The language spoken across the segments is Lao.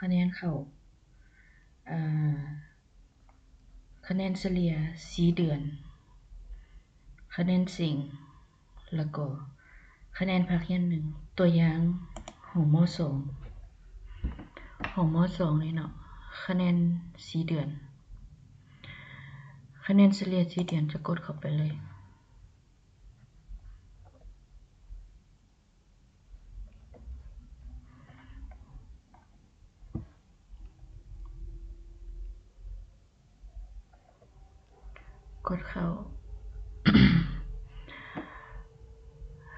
ຄະແນນເຂົ້າ ເອີ ຄະແນນສະເລ່ຍສີ່ເດືອນ, ຄະແນນເສັງ ແລ້ວກໍຄະແນນພາກຮຽນໜຶ່ງ. ຕົວຢ່າງ ຫ້ອງ ມໍສອງ ຫ້ອງ ມໍສອງ ນີ້ເນາະ, ຄະແນນສີ່ເດືອນ, ຄະແນນສະເລ່ຍສີ່ເດືອນ ຈະກົດເຂົ້າໄປເລີຍ. ກົດເຂົ້າ.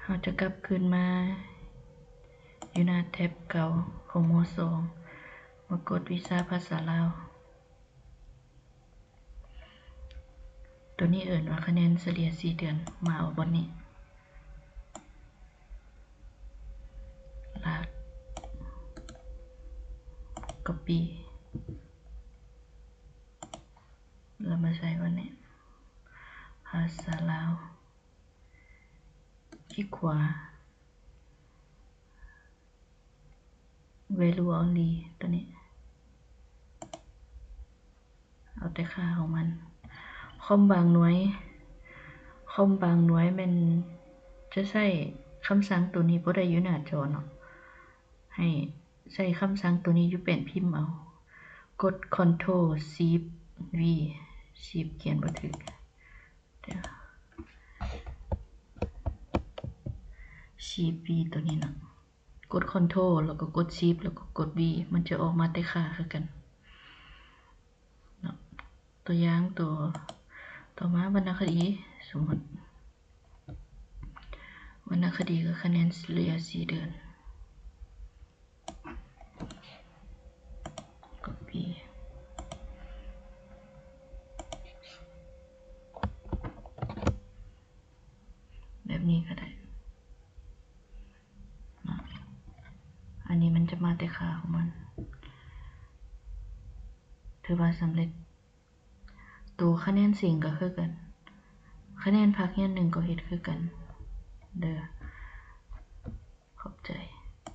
ເຮົາຈະກັບຄືນມາຢູ່ໜ້າແທັບເກົ່າຂອງ ມໍສອງ ມາກົດວິຊາພາສາລາວ. ຕົວນີ້ເອີ້ນວ່າຄະແນນສະເລ່ຍສີ່ເດືອນ, ມາເອົາບ່ອນນີ້ ລາກ ກັອບປີ້ ແລ້ວມາໃສ່ບ່ອນນີ້ ພາສາລາວ, ຄລິກຂວາ value only ຕົວນີ້ ເອົາແຕ່ຄ່າຂອງມັນ. ຄອມບາງໜ່ວຍ ຄອມບາງໜ່ວຍແມ່ນຈະໃຊ້ຄຳສັ່ງຕົວນີ້ບໍ່ໄດ້ຢູ່ໜ້າຈໍເນາະ, ໃຫ້ໃຊ້ຄຳສັ່ງຕົວນີ້ຢູ່ແປ້ນພິມເອົາ. ກົດ Ctrl Shift V, Shift ຂຽນບໍ່ຖືກ Shift V ຕົວນີ້ເນາະ. ກົດ Ctrl ແລ້ວກໍກົດ Shift ແລ້ວກໍກົດ V ມັນຈະອອກມາແຕ່ຄ່າຄືກັນເນາະ. ຕົວຢ່າງ ຕົວຕໍ່ມາ ວັນນະຄະດີ, ສົມມຸດ ວັນນະຄະດີກໍຄະແນນສະເລ່ຍສີ່ເດືອນ, copy ແບບນີ້ກໍໄດ້ເນາະ. ອັນນີ້ມັນຈະມາແຕ່ຄ່າຂອງມັນ. ຖືວ່າສຳເລັດ. ໂຕຄະແນນເສັງກໍຄືກັນ, ຄະແນນພາກຮຽນໜຶ່ງກໍເຮັດຄືກັນເດີ. ຂອບໃຈ.